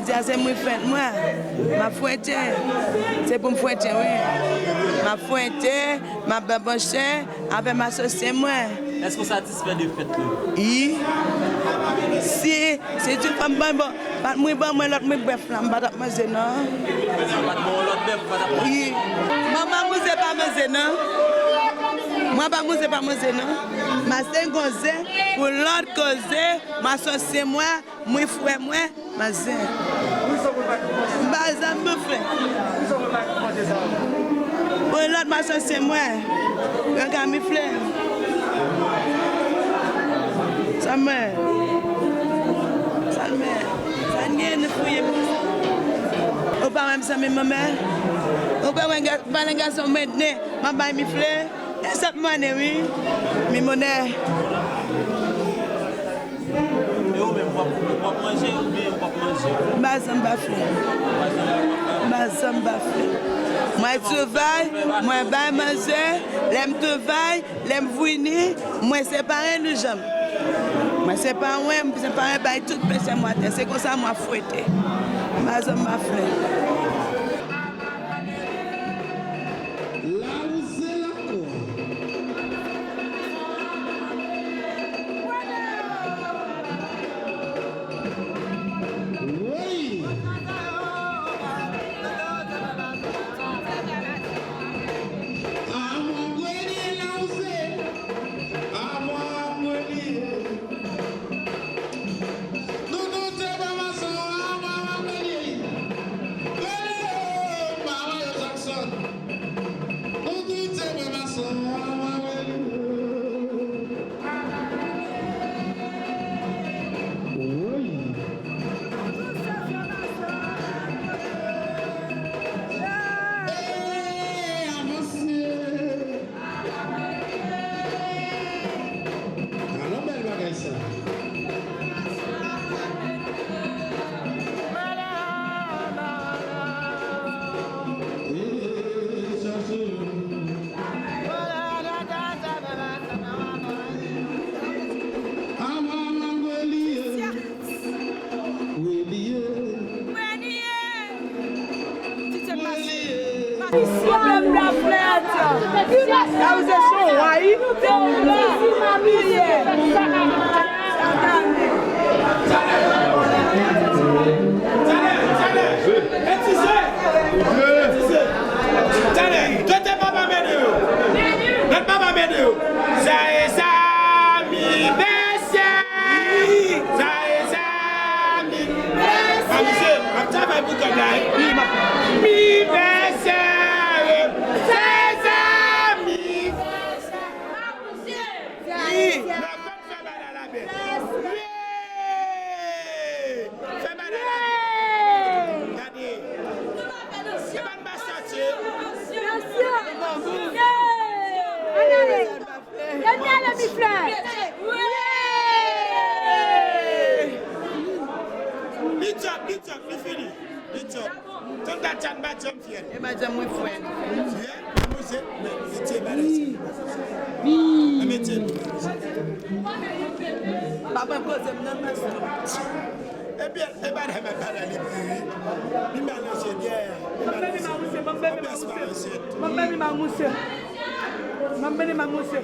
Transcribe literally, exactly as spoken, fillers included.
Sa se mwen fèt mwen. M ap fwete. Se pou m fwete, wi. M ap fwete, m ap banbòche avè m asosye mwen. Èske w satisfè de fèt la? Wi. Si, si ti fanm ban bon, pa t mwen ban mwen lòt mwen bèf la, m pa t ap manje non. Sa pa t bon lòt bèf, pa t ap manje. Wi. Manman mouze pa manje non. Mwen pa mouze pa manje non. M a se gonze pou lòt koze, m asosye mwen, mwen frè mwen, manzè. M pa janm boufle. Pou lòt machann se mwen. Yo ka mifle. Sa mwen. Sa mwen. Sa n gen nou fouye. Ou pa wè m zanmi manmè. Ou pa wè valen gason mwen dne. M ap bay mifle. E sèt mwannen wi. Mi monè. E ou menm, w ap, w ap manje oubyen ou p ap manje? M pa janm bafle. M pa janm bafle. Mwen travay, mwen bay manje, lè m travay, lè m vini, mwen separe nou janm. Mwen separe, mwen separe bay tout peche mwen atè. Se konsa mwen ap fwete. M pa janm bafle. Lawouze lakwa. Woy! Amon gwenye lawouze. Amon gwenye. Nou tout se papa san, amon gwenye. Gwenye, papa yo Jackson. Nou tout se frè mason. Woy. Ey, avanse. Alon bèl bagay sa. Misye la flè atè. Sa ou se son wa wi. Talè, talè, talè. Talè, kote papa mède yo? Kote papa mède yo? Sa e sa mi bèsè. Sa e sa mi bèsè. A misye, m ap travay pou kòb la wi. Mi bèsè. Sa e sa mi bèsè. Wi. Fè bagay la bèl. Wi. Fè bagay la bèl. Gade. Se pa n pa sòti. Ann ale. Ann ale, mi frè. Wi. Li tchòp, li tchòp, li fini. Li tchòp. Tout dat chan pa janm fyèl. E pa janm mwen fwè. Fyèl? Mwen se, men, metye bagay sa. Men metye. Pa pran poze m nan, men sa. Epi, e bagay m ap pale li pi wi. Li malanje, yeah. Li malanje. Anbyans malanje. Mwen beni mamouse. Mwen beni mamouse.